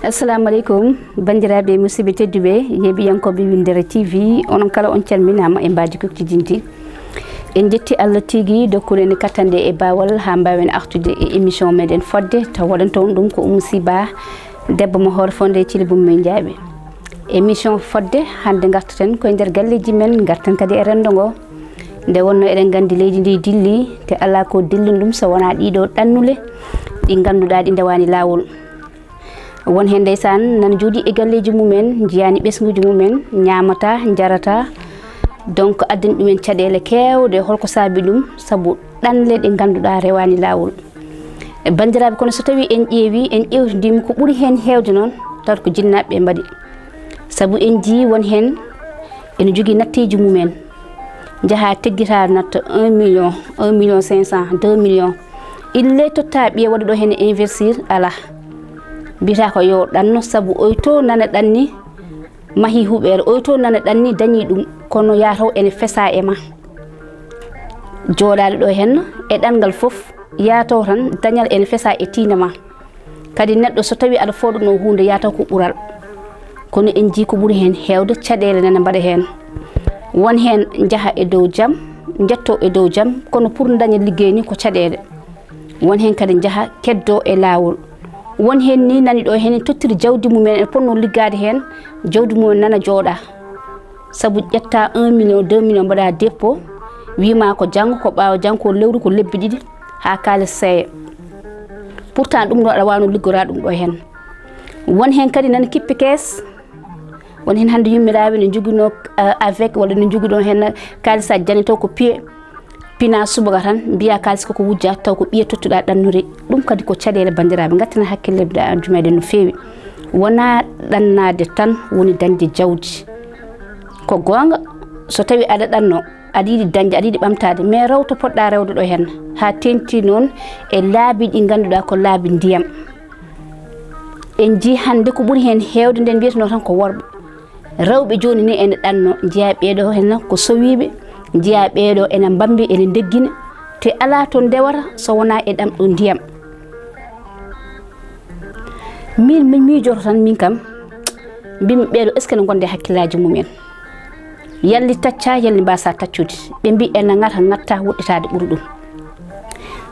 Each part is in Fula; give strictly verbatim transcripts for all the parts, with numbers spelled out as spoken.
Assalamu aleykum, banndiraaɓe musidɓe tedduɓe, yeeɓiyankooɓe Winndere T V, onon kala on calminaama e mbaaji kuktidinti. En njetti Allah tigi dokkuɗo en kattanɗe e baawal haa mbaawen artude e émission meɗen fodde, taw waɗanto on ɗum ko Umu Siba, debbo mo hoore fonde e Cili Bummi Njaaɓe. Émission fodde hannde ngartaten koye nder galleeji men, ngarten kadi e renndo ngo. Nde wonno eɗen nganndi leydi ndi dilli, te alaa ko dillin ɗum so wonaa ɗiɗo ɗannule ɗi ngannduɗaa ɗi ndewaani laawol. Won heen ndeysaan nana jooɗi e galleeji mumen, njiyaani ɓesnguuji mumen, ñaamata, njarata. Donc addani ɗumen caɗeele keewɗe. Holko saabi ɗum? Sabu ɗanle ɗe ngannduɗaa rewaani laawol. E banndiraaɓe, kono so tawii en ƴeewi, en ƴeewtodiima ko ɓuri heen heewde noon, tawata ko jinnaaɓe ɓe mbaɗi. Sabu en njii won heen ene jogii natteeji mumen, njaha teggitaa natta un million, un million cinq cent, deux millions. Ille totta ɓiye waɗuɗo heen investir, alaa. Mbiyata ko yo ɗanno, sabu oy to nana ɗanni, mahi huɓeere, oy to nana ɗanni, dañi ɗum, kono yaa taw ene fesa e ma. Jooɗaade ɗo heen e ɗanngal fof, yaa taw tan dañal ene fesa e tiinde ma. Kadi neɗɗo so tawii aɗa fooɗuno huunde, yaa taw ko ɓural. Kono en njii ko ɓuri heen heewde, caɗeele nana mbaɗa heen. Won heen njaha e dow jam, njetto e dow jam, kono pour daña liggey ni ko caɗeele. Won heen kadi njaha keddo e laawol. Won heen ni nani ɗo heen tottiri jawdi mumen, en ponno liggaade heen, jawdi mumen nana jooɗa. Sabu ƴetta un million, deux millions mbaɗa dépôt, wima ko janngo, ko ɓaawo janngo, ko lewru, ko lebbi ɗiɗi, haa kaalis seeya. Pourtant ɗum ɗo aɗa waawno liggora ɗum ɗo heen. Won heen kadi nana kippi kees, won heen hannde yummiraaɓe ne njoginoo, euh, avec, walla ne njoginoo heen kaalis a jani taw ko piye, pina subaka tan, mbiya kaalis koko wujja, taw ko ɓiye tottuɗa ɗannude. Ɗum kadi ko caɗeele, banndiraaɓe, ngartana hakkille, mbiɗa anjuma eɗen no feewi. Wonaa ɗannaade tan woni dañde jawdi. Ko goonga, so tawi aɗa ɗanno, aɗa yiɗi dañde, aɗa yiɗi ɓamtaade, mais rew to poɗɗa rewde ɗo heen, haa teeŋti noon e laabi ɗi ngannduɗaa ko laabi ndiyam. En njii hannde ko ɓuri heen heewde, nden mbiyeteno tan ko worɓe. Rewɓe jooni ni ene ɗanno, njiya ɓeeɗo heen ko sowiiɓe, njiya ɓeeɗo ene mbambi, ene ndeggina, te alaa to ndewata so wonaa e ɗam ɗo ndiyam. Min, min miijoto tan, min kam, mbimi ɓeeɗo, est-ce que ne ngonde hakkillaaji mumen? Yalli tacca, yalli mbasa taccude. Ɓe mbi ene ŋata, ŋatta, woɗɗitaade ɓuri ɗum.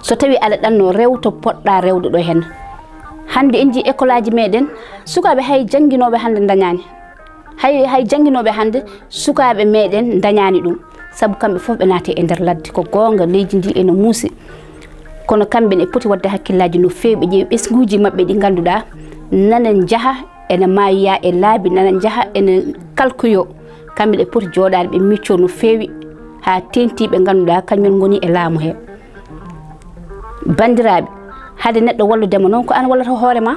So tawi aɗa ɗanno, rew to poɗɗa rewde ɗo heen. Hannde en njii école aji meɗen, sukaaɓe hay jannginooɓe hannde ndañaani. Hay, hay jannginooɓe hannde, sukaaɓe meɗen ndañaani ɗum. Sabu kamɓe fof ɓe naati e nder ladde. Ko goonga, leydi ndi ene muusi. Kono kamɓe ne poti waɗde hakkillaaji no feewi, ɓe ƴeewi ɓesnguuji maɓɓe ɗi ngannduɗaa nana njaha ene maayoya e laabi, nana njaha ene kalkoyo. Kamɓe ɗe poti jooɗaade, ɓe miccoo no feewi, haa teeŋti ɓe ngannduɗaa kañumen ngoni e laamu he. Banndiraaɓe, hade neɗɗo wallude ma noon, ko aan wallata hoore ma.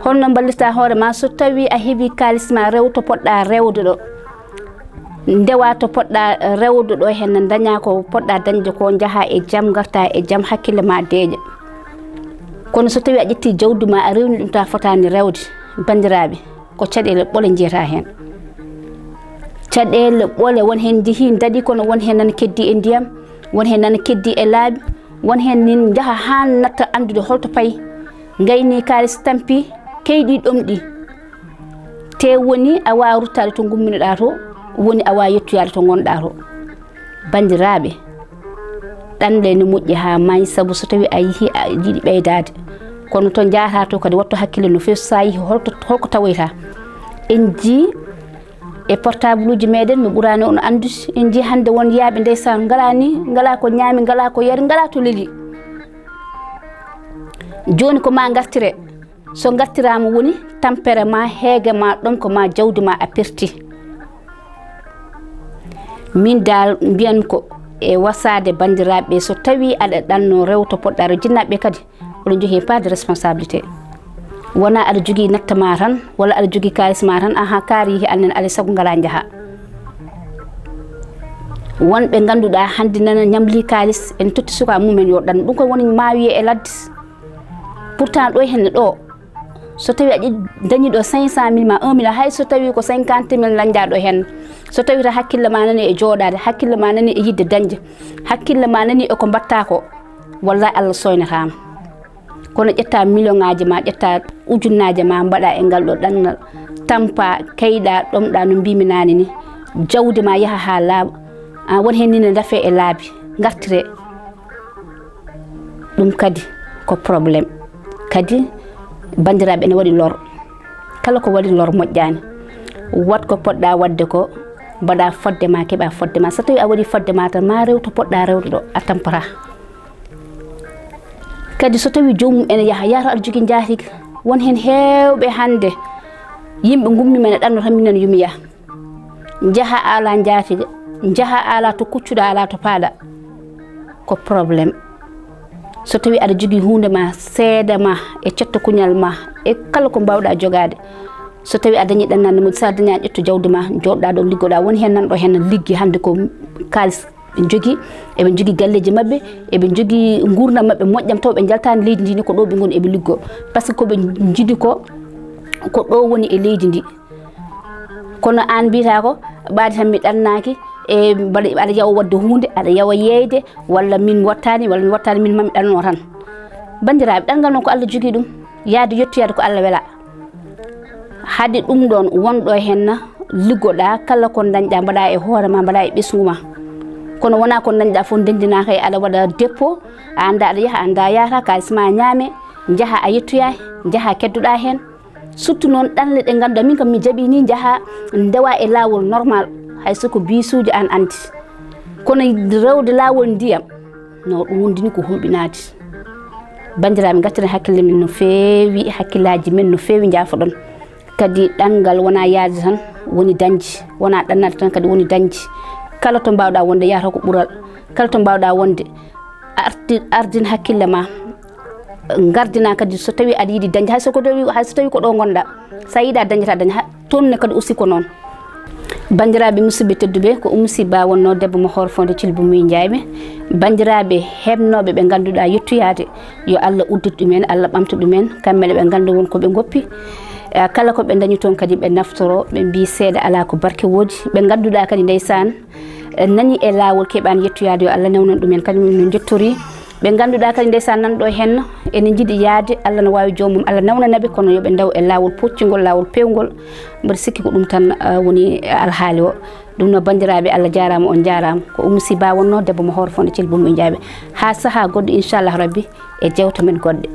Holno mballirta hoore ma so tawi a heɓi kaalis ma, rew to poɗɗa rewde ɗo? Ndewa to poɗɗa rewde ɗo heen, daña ko poɗɗa dañde ko, njaha e jam, ngarta e jam, hakkille ma deeƴa. Kono so tawi a ƴetti jawdi ma, a rewni ɗum ta fotaani rewde, banndiraaɓe, ko caɗeele ɓole njiyata heen. Caɗeele ɓole, won heen njehii ndaɗi, kono won heen nana keddi e ndiyam, won heen nana keddi e laabi, won heen nin njaha haa natta anndude holto payi. Ngayni kaalis tampi, keyɗi ɗomɗi. Te woni a waawa ruttaade to ngumminoɗaa to, woni a waawa yettoyaade to ngonɗaa to. Banndiraaɓe, ɗanle ne moƴƴi haa maayi, sabu so tawi a yehii aɗa yiɗi ɓeydaade. Kono to njahata to kadi, wattu hakkille no feewi, so a yehii holto, holko tawoyta. En njii e portable uji meɗen, mi ɓuraani on anndude, en njii hannde won yaaɓe ndeysaan ngalaa ni, ngalaa ko ñaami, ngalaa ko yari, ngalaa to leli. Jooni ko ma ngartire. So ngartiraama woni tampere ma, heege ma, ɗomko ma, jawdi ma a perti. Min dal mbiyan ko e wasaade banndiraaɓe, so tawi aɗa ɗanno rew to poɗɗa rew, jinnaaɓe kadi, oɗon njogii part de responsabilité. Wona aɗa jogii natta ma tan, walla aɗa jogii kaalis ma tan, aha, kaari yehi annen, alay sago ngalaa njaha. Wonɓe ngannduɗaa hannde nana ñamli kaalis, en totti suka mumen yo ɗan. Ɗum ko woni maawiye e ladde. Pourtant ɗo henne ɗo, so tawi a ƴe-, dañi ɗo cinq cent mille ma un million, hay so tawi ko cinquante mille dañɗa ɗo hen, so tawi ta hakkille ma nani e jooɗaade, hakkille ma nani e yidde dañde, hakkille ma nani e ko mbatta ko, wallahi Allah soynata ma. Kono ƴetta million ŋaaji ma, ƴetta ujunnaaje ma, mbaɗa e ngal ɗo ɗanngal, tampa, kayɗa, ɗomɗa no mbimi naane ni, jawdi ma yaha ha laaɓa. A won heen ni ne dafe e laabi, ngartire. Ɗum kadi ko problème. Kadi banndiraaɓe ene waɗi lor. Kala ko waɗi lor moƴƴaani. Waɗ ko poɗɗa waɗde ko, mbaɗa fodde ma, keɓa fodde ma. So tawi a waɗi fodde ma tan, ma rew to poɗɗa rewde ɗo, a tampata. Kadi so tawi joomum ene yaha, yahata aɗa jogii njaatiga. Won heen heewɓe hannde, yimɓe ngummima ene ɗanno tan, minen yo mi yah. Njaha ala njaatiga, njaha ala to kuccuɗa, ala to paaɗa. Ko problème. So tawi aɗa jogii huunde ma, seede ma, e cetto kuñal ma, e kala ko mbawɗa jogaade. So tawi a dañi ɗannande mum, so a daña ƴettu jawdi ma, jooɗɗa ɗo liggoɗa. Woni heen nanɗo heen liggi hannde ko kaalis ɓe njogii, eɓe njogii galleeji maɓɓe, eɓe njogii nguurndam maɓɓe moƴƴam, taw ɓe njaltaani leydi ndi ni, ko ɗo ɓe ngoni eɓe liggo. Par ce que ko ɓe njiɗi ko, ko ɗo woni e leydi ndi. Kono aan mbiyata ko, ɓaade tan mi ɗannaaki, e mbaɗa, aɗa yawa waɗde huunde, aɗa yawa yeeyde, walla min wattaani, walla mi wattaani, min mami ɗanno tan. Banndiraaɓe, ɗanngal noon ko Allah jogii ɗum, yaade yettoyaade ko Allah wela. Haade ɗum ɗoon, wonɗo heen na, liggoɗa, kala ko dañɗa, mbaɗa e hoore ma, mbaɗa e ɓesngu ma. Kono wona ko dañɗa fof, ndenndinaaka e aɗa waɗa dépôt, a annda aɗa yaha, a annda yahata, kaalis ma ñaame, njaha a yettoyaay, njaha keddoɗa heen. Surtout noon ɗanle ɗe ngannduɗaa, min kam mi jaɓi ni, njaha ndewa e laawol normal, hay so ko biisuuji an anndi. Kono rewde laawol ndiyam, no ɗum wondi ni ko hulɓinaade. Banndiraaɓe, ngartiren hakkille men no feewi, hakkillaaji men no feewi, njaafoɗon. Kadi ɗanngal wona yaade tan woni dañde, wona ɗannaade tan kadi woni dañde. Kala to mbaawɗaa wonde, yahata ko ɓural. Kala to mbaawɗaa wonde, arti-, ardin hakkille ma, ngardina kadi so tawi aɗa yiɗi dañde, hay so ko tawi, hay so tawi ko ɗo ngonɗa, sa yiɗa dañde, ta daña, ha, toon ne kadi aussi ko noon. Banndiraaɓe musidɓe tedduɓe, ko Oumou Sy Ba wonno, debbo mo Hoore Fondé Thilbou Mouye Ndiaye. Banndiraaɓe heɓnooɓe ɓe ngannduɗaa yettoyaade, yo Allah uddit ɗumen, Allah ɓamta ɗumen, kamɓe ne ɓe ngannda won ko ɓe ngoppi. Eh, kala ko ɓe dañi toon kadi ɓe naftoro, ɓe mbi seeɗa alaa ko barke woodi. Ɓe ngannduɗaa kadi ndeysaan, eh, nani e laawol keɓaani yettoyaade, yo Allah newnan ɗumen, kañum no njottori. Ɓe ngannduɗaa kadi ndeysaan nan ɗo heen, ene njiɗi yahde, Allah no waawi joomum, Allah nawnana ɓe, kono yo ɓe ndaw e laawol poccingol, laawol peewngol. Mboɗo sikki ko ɗum tan, eh, woni alhaali o. Ɗum no banndiraaɓe, Allah jaaraama, on njaaraama. Ko Oumou Sy Ba wonno, debbo mo Hoore Fondé Thilbou Mouye Ndiaye. Haa sahaa goɗɗo, inchallah rabbi, e jeewte men goɗɗe.